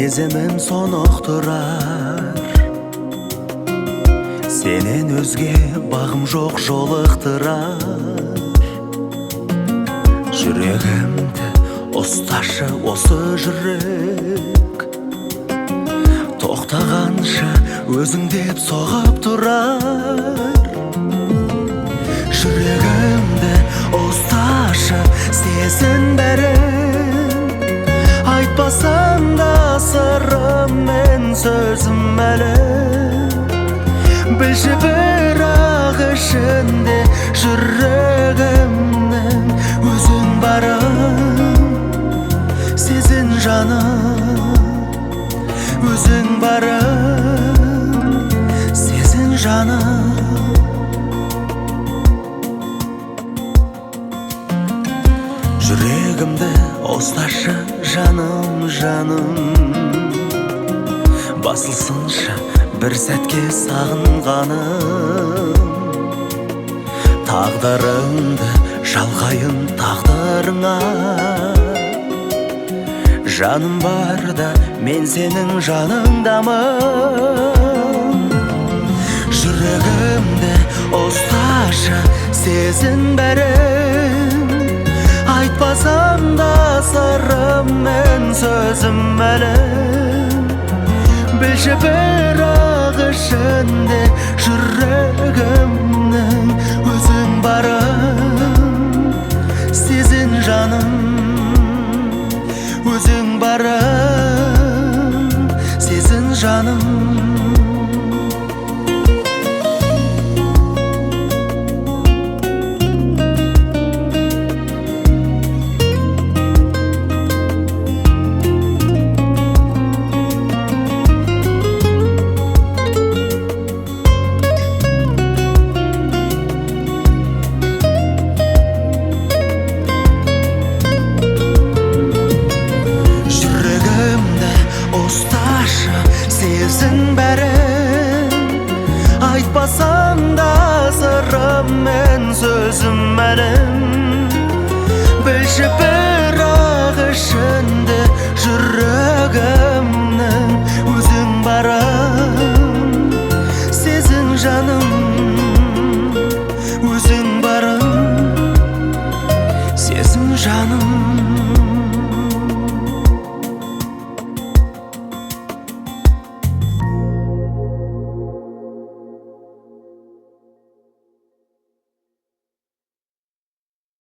сезімім соны ұқтырар. Сенен өзге бағым жоқ жолықтырар. Жүрегімді ұсташы осы жүрек, тоқтағанша өзің деп соғып тұрар. Жүрегімді ұсташы, сезін бәрін, айтпасам да сырым мен сөзім әлі. Білші бірақ ішінде жүрегімнің өзің барын, сезін жаным, өзің барын, сезін жаным. Жүрегімді ұсташы, жаным, жаным, басылсыншы бір сәтке сағынғаным. Тағдырымды жалғайын тағдырыңа, жаным барда мен сенің жаныңдамын. Жүрегімді ұсташы, сезін бәрін, айтпасам да сырым мен сөзім әлі. Білші бірақ ішінде жүрегімнің өзің барын, сезін жаным, өзің барын, сезін жаным. Жүрегімді ұсташы, сезін бәрін, айтпасам да сырым мен сөзім әлім. Білші бірақ ішінде жүрегімнің